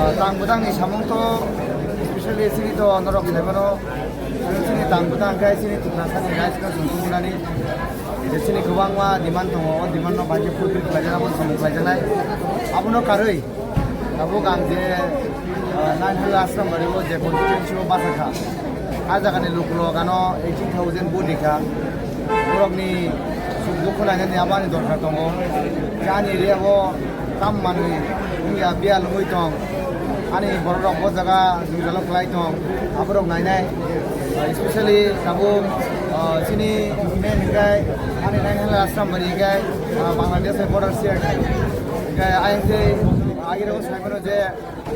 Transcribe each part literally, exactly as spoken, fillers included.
Tang bwtangni samung to, especially chini to norok saimano, chini tang bwtang khe chini Tiprasani rights no songkhumunani je chini kwbangma demand tongo, o demand no bai khe fulfill khlaijaknai, abo samung khlaijaknai. Abono karwi tabuk ang je, ah, Nainhal Ashram Bari o je constituency o basa kha, a jagani lukurok ano eighty thousand vote rikha. Borokni suk dukhu nainani abo ani dorkar tongo. Je ani area o tam manwi wngya, biya lungwi tong. Ani bororok bo jaga jwngjalo kwlai tong. Aborok nainai, ah, especially tabuk, ah, chini main hwnkhe ani Nainhal Ashram Bari hwnkhe, ah, Bangladesh border share khai. Hwnkhe ayang khe agirok sai mano je,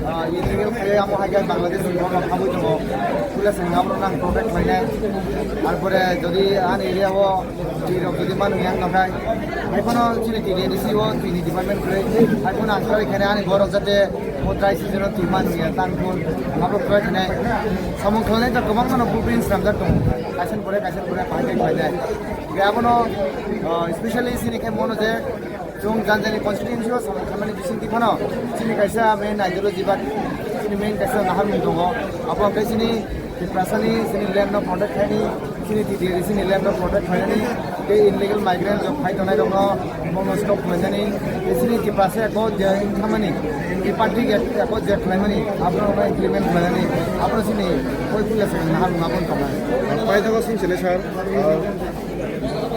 ah, illegal khe amo hai khe Bangladesh ni border habwi tongo. Puila se abo nang protect khlainai. Arpore jodi ani area o twi rok jodi manu yang tongkhai, hai phano chini T D A D C o twi ni department kwrwi, hai phano ang kwrwi khainai ani borok jate o dry season o twi manu yang tang phun abo kwrwi khainai. Samung khlainai to kwbangma no blueprint swnamjak tongo, kaisa ni pore kaisa ni pore phai phai khlainai. Hwnkhe abono, ah, especially chini khe mono je, chwng jani jani constituency o samung khlaimani bisingtwi phano chini kaisa main ideology ba chini main kaisa naharmung tongo. Abo hwnkhe chini Tiprasani chini land no protect khaini, chini T D A D C ni land no protect khaini, tei illegal migrant rok phai tongnai rokno bono stop khlainani, tei chini Tiprasa eko je wngkhamani, tripartite eko je khlaimani, abono implement khlainani, abono chini koi puila se naharmung abono tongnai. Paithago sung sele sir.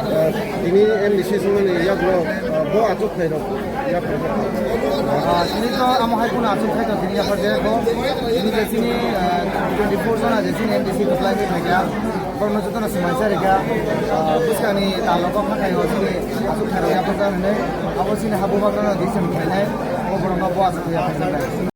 Ah, tini M D C songmani yaklo, ah, bo achuk khairok, yak khairok. Ah, tini to amo hai kuno achuk khai to tini yaphar je ko. Tini je chini, ah, twenty four jona je chini M D C kwplai ni phaikha. Borokno jotono swmai charikha. Ah, bwskangni talo kok khakai o chini achuk khairok yaphar jani hinwi. Abo chini habu bagrano decision khlainai. Bo borokno bo achuk yaphar jani.